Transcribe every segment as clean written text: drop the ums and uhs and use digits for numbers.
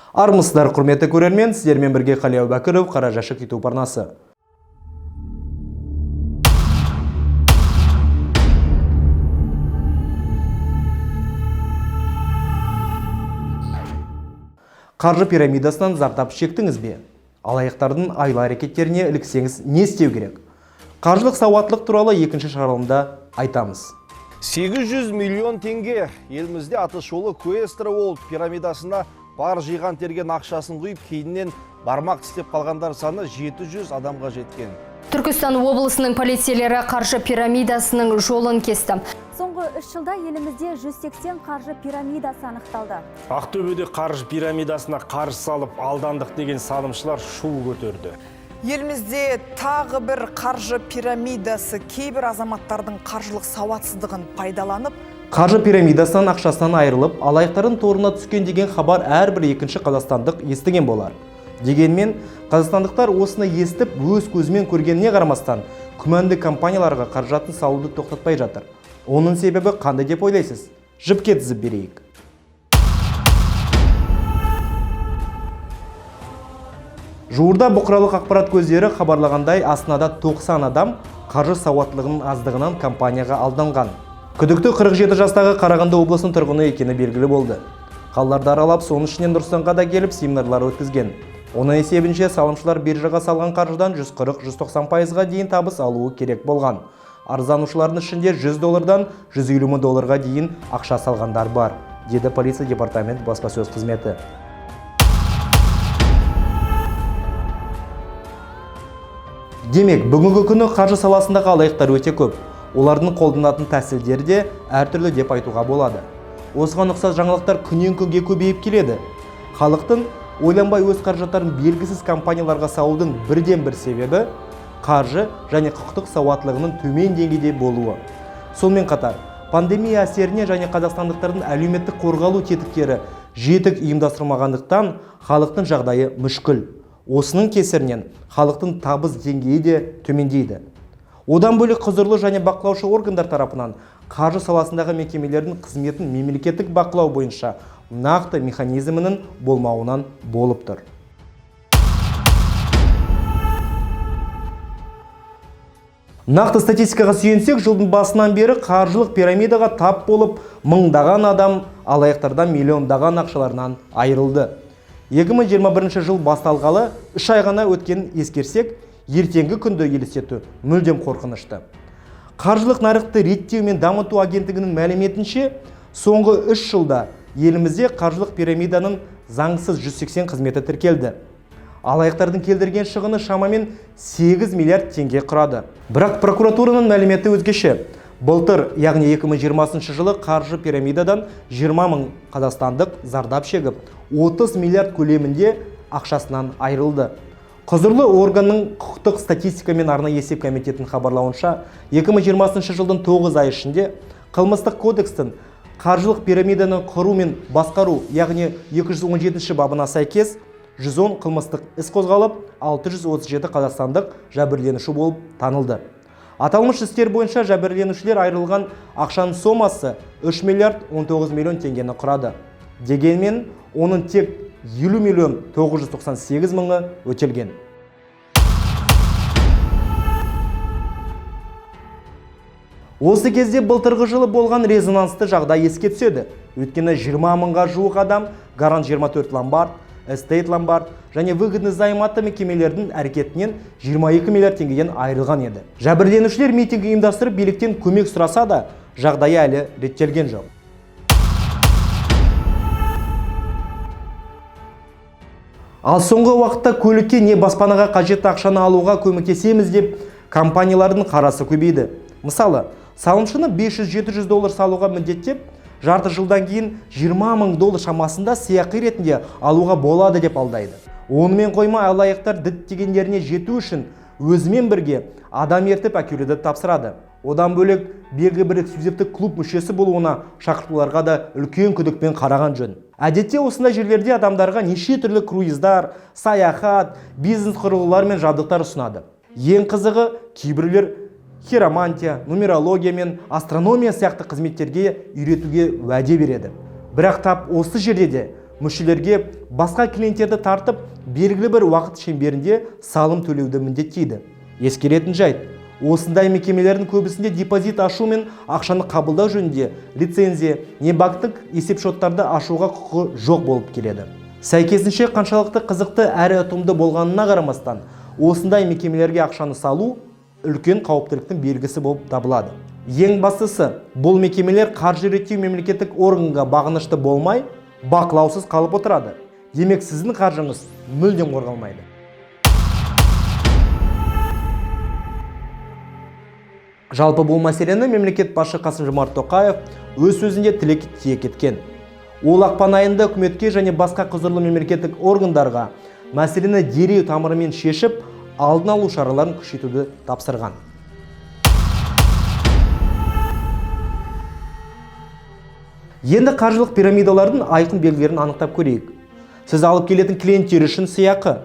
Армысыздар, құрметті көрермен, сіздермен бірге Қали Әубәкіров, Қара жәшік YouTube арнасы. Қаржы пирамидасынан зардап шектіңіз бе? Алаяқтардың айла әрекеттеріне іліксеңіз не істеу керек? Қаржылық сауаттылық туралы екінші шығарылымда айтамыз. 800 миллион теңге елімізде атышулы Куэстро Уолт пирамидасына бар жиған терген ақшасын құйып, кейіннен бармақ тістеп қалғандар саны 700 адамға жеткен. Түркістан облысының полицейлері қаржы пирамидасының жолын кесті. Соңғы 3 жылда елімізде 180 қаржы пирамидасы анықталды. Ақтөбеде қаржы пирамидасына қаржы салып алдандық деген салымшылар шу көтерді. Елімізде тағы бір қаржы пирамидасы кейбір азаматтардың қаржылық сауатсыздығын пайдаланып, Қаржы пирамидасынан ақшасынан айырылып, алаяқтардың торына түскен деген хабар әрбір екінші қазақстандық естіген болар. Дегенмен, қазақстандықтар осыны естіп, өз көзімен көргеніне қарамастан, күмәнді компанияларға қаражатын салуды тоқтатпай жатыр. Оның себебі қандай деп ойлайсыз? Жіпке тізіп берейік. Жуырда бұқаралық ақпарат көздері хабарлағандай, Астанада 90 адам қаржы сауаттылығының аздығынан компанияға алданған. Күдікті 47 жастағы Қарағанды облысының тұрғыны екені белгілі болды. Қалаларды аралап, соның ішінен Нұр-Сұлтанға да келіп семинарлар өткізген. Оның есебінше салымшылар биржаға салған қаржыдан 140-190%-ға дейін табыс алуы керек болған. Арызданушылардың ішінде 100 доллардан 150 мың долларға дейін ақша салғандар бар, деді полиция департаменті баспасөз қызметі. Демек, бүгінгі күні қаржы саласындағы алаяқтар өте көп. Олардың қолданатын тәсілдері де әртүрлі деп айтуға болады. Осыған ұқсас жаңалықтар күннен күнге көбейіп келеді. Халықтың ойланбай өз қаражаттарын белгісіз компанияларға салудың бірден бір себебі қаржы және құқықтық сауаттылығының төмен деңгейде болуы. Сонымен қатар, пандемия әсеріне және қазақстандықтардың әлеуметтік қорғалу тетіктері жетік ұйымдастырылмағандықтан халықтың жағдайы мүшкіл. Осының кесірінен халықтың табыс деңгейі де төмендейді. Одан бөлек құзырлы және бақылаушы органдар тарапынан қаржы саласындағы мекемелердің қызметін мемлекеттік бақылау бойынша нақты механизмінің болмауынан болып тұр. Нақты статистикаға сүйенсек, жылдың басынан бері қаржылық пирамидаға тап болып, мыңдаған адам алаяқтардан миллиондаған ақшаларынан айырылды. 2021 жыл басталғалы 3 ай ғана өткенін ескерсек, ертеңгі күнді елестету мүлдем қорқынышты. Қаржылық нарықты реттеу мен дамыту агенттігінің мәліметінше, соңғы 3 жылда елімізде қаржылық пирамиданың заңсыз 180 қызметі тіркелді. Алаяқтардың келтірген шығыны шамамен 8 миллиард теңге құрады. Бірақ прокуратураның мәліметі өзгеше. Былтыр, яғни 2020 жылы қаржы пирамидадан 20 мың қазақстандық зардап шегіп, 30 миллиард көлемінде ақшасынан айырылды. Құзырлы органның құқықтық статистика мен арнайы есеп комитетінің хабарлауынша, 2020 жылдың 9 ай ішінде қылмыстық кодекстің қаржылық пирамиданы құру мен басқару, яғни 217 бабына сәйкес 110 қылмыстық іс қозғалып, 637 қазақстандық жәбірленуші болып танылды. Аталмыш істер бойынша жәбірленушілер айырылған ақшаның сомасы 3 миллиард 19 миллион теңгені құрады. Дегенмен, оның тек 50 миллион 998 мыңы өтелген. Осы кезде былтырғы жылы болған резонансты жағдай еске түседі. Өйткені 20 мыңға жуық адам Гарант 24 ломбард, Эстейт ломбард және выгодный займ атты мекемелердің әрекетінен 22 миллиард теңгеден айырылған еді. Жәбірленушілер митинг ұйымдастырып биліктен көмек сұраса да, жағдайы әлі реттелген жоқ. Ал соңғы уақытта көлікке не баспанаға қажетті ақшаны алуға көмектесеміз деп компаниялардың қарасы көбейді. Мысалы, салымшыны 500-700 доллар салуға міндеттеп, жарты жылдан кейін 20 мың доллар шамасында сыйақы ретінде алуға болады деп алдайды. Онымен қоймай алаяқтар діттегендеріне жету үшін өзімен бірге адам ертіп әкелуді тапсырады. Одан бөлек белгілі бір эксклюзивті клуб мүшесі болуына шақыртуларға да үлкен күдікпен қараған жөн. Әдетте осындай жерлерде адамдарға неше түрлі круиздар, саяхат, бизнес құрылғылар мен жабдықтар ұсынады. Ең қызығы, кейбіреулер хиромантия, нумерология мен астрономия сияқты қызметтерге үйретуге уәде береді. Бірақ тап осы жерде де Мүшелерге басқа клиенттерді тартып, белгілі бір уақыт шеңберінде салым төлеуді міндеттейді. Ескеретін жайт, осындай мекемелердің көбісінде депозит ашу мен ақшаны қабылдау жөнінде лицензия не банктік есепшоттарды ашуға құқы жоқ болып келеді. Сәйкесінше, қаншалықты қызықты әрі ұтымды болғанына қарамастан, осындай мекемелерге ақшаны салу үлкен қауіптіліктің белгісі болып табылады. Ең бастысы, бұл мекемелер қаржы реттеу мемлекеттік органға бағынышты болмай, бақылаусыз қалып отырады. Демек, сіздің қаржыңыз мүлдем қорғалмайды. Жалпы бұл мәселені мемлекет басшы Қасым-Жомарт Тоқаев өз сөзінде тілек тиек еткен. Ол ақпан айында үкіметке және басқа құзырлы мемлекеттік органдарға мәселені дереу тамырымен шешіп, алдын алу шараларын күшейтуді тапсырған. Енді қаржылық пирамидалардың айқын белгілерін анықтап көрейік. Сіз алып келетін клиенттер үшін сыйақы,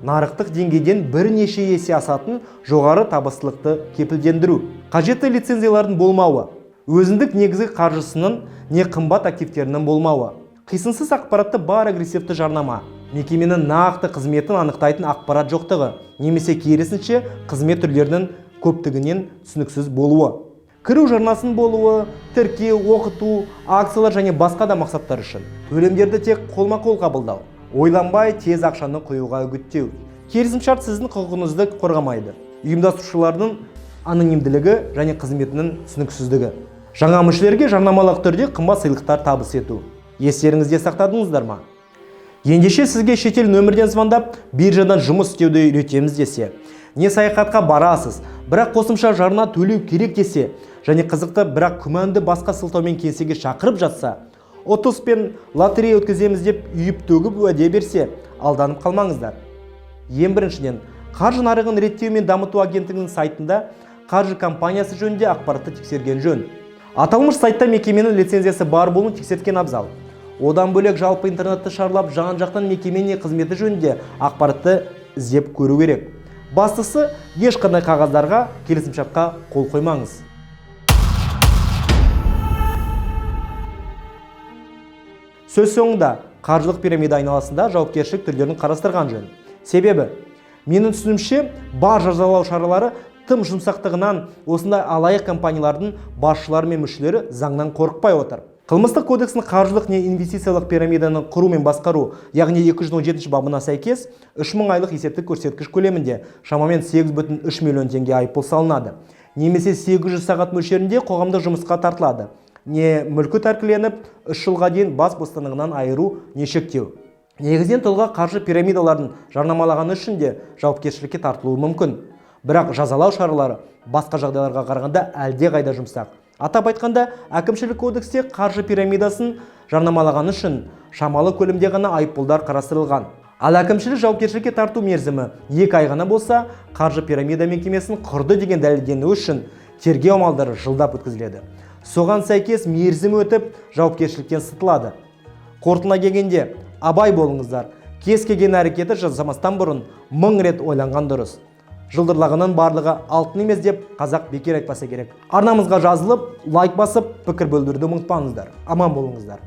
нарықтық деңгейден бірнеше есе асатын жоғары табыстылықты кепілдендіру, қажетті лицензиялардың болмауы, өзіндік негізгі қаржысының не қымбат активтерінің болмауы, қисынсыз ақпаратты бар агрессивті жарнама, мекеменің нақты қызметін анықтайтын ақпарат жоқтығы немесе керісінше қызмет түрлерінің көптігінен түсініксіз болуы, кіру жарнасының болуы, тіркеу, оқыту, акциялар және басқа да мақсаттар үшін төлемдерді тек қолма-қол қабылдау, ойланбай тез ақшаны құюға үгіттеу. Келісімшарт сіздің құқығыңызды қорғамайды. Ұйымдастырушылардың анонимділігі және қызметінің түсініксіздігі. Жаңа мүшелерге жарнамалық түрде қымбат сыйлықтар табыс ету. Естеріңізде сақтадыңыздар ма? Ендеше сізге шетел нөмірден звондап, биржадан жұмыс істеуді үйретеміз десе, не саяхатқа барасыз, бірақ қосымша жарна төлеу керек десе, және қызықты, бірақ күмәнді басқа сылтаумен кеңсеге шақырып жатса, ұтыс пен лотерея өткіземіз деп үйіп төгіп уәде берсе, алданып қалмаңыздар. Ең біріншіден, қаржы нарығын реттеу мен дамыту агенттігінің сайтында қаржы компаниясы жөнінде ақпаратты тексерген жөн. Аталмыш сайтта мекеменің лицензиясы бар болуын тексерткен абзал. Одан бөлек жалпы интернетті шарлап, жан-жақтан мекеме не қызметі жөнінде ақпаратты іздеп көру керек. Бастысы, ешқандай қағаздарға, келісімшартқа қол қоймаңыз. Сөз соңында қаржылық пирамида айналасында жауапкершілік түрлерін қарастырған жөн. Себебі, менің түсінімше, бар жазалау шаралары тым жұмсақтығынан осындай алаяқ компаниялардың басшылары мен мүшелері заңнан қорықпай отыр. Қылмыстық кодекстің қаржылық не инвестициялық пирамиданы құру мен басқару, яғни 217 бабына сәйкес 3000 айлық есептік көрсеткіш көлемінде шамамен 8,3 миллион теңге айыппұл салынады. Немесе 800 сағат мөлшерінде қоғамдық жұмысқа тартылады. Не мүлкі тәркіленіп, 3 жылға дейін бас бостандығынан айыру не шектеу. Негізінен тұлға қаржы пирамидаларын жарнамалағаны үшін де жауапкершілікке тартылуы мүмкін. Бірақ жазалау шаралары басқа жағдайларға қарағанда әлдеқайда жұмсақ. Атап айтқанда, әкімшілік кодексте қаржы пирамидасын жарнамалағаны үшін шамалы көлемде ғана айыппұлдар қарастырылған. Ал әкімшілік жауапкершілікке тарту мерзімі 2 ай ғана болса, қаржы пирамида мекемесін құрды деген дәлелдену үшін тергеу амалдары жылдап өткізіледі. Соған сәйкес мерзім өтіп, жауапкершіліктен сытылады. Қорытындыға келгенде, абай болыңыздар. Кез келген әрекеті жасамастан бұрын 1000 рет ойланған дұрыс. Жылдырлағанның барлығы алтын емес деп қазақ бекер айтпаса керек. Арнамызға жазылып, лайк басып, пікір бөлдіруді ұмытпаңыздар. Аман болыңыздар.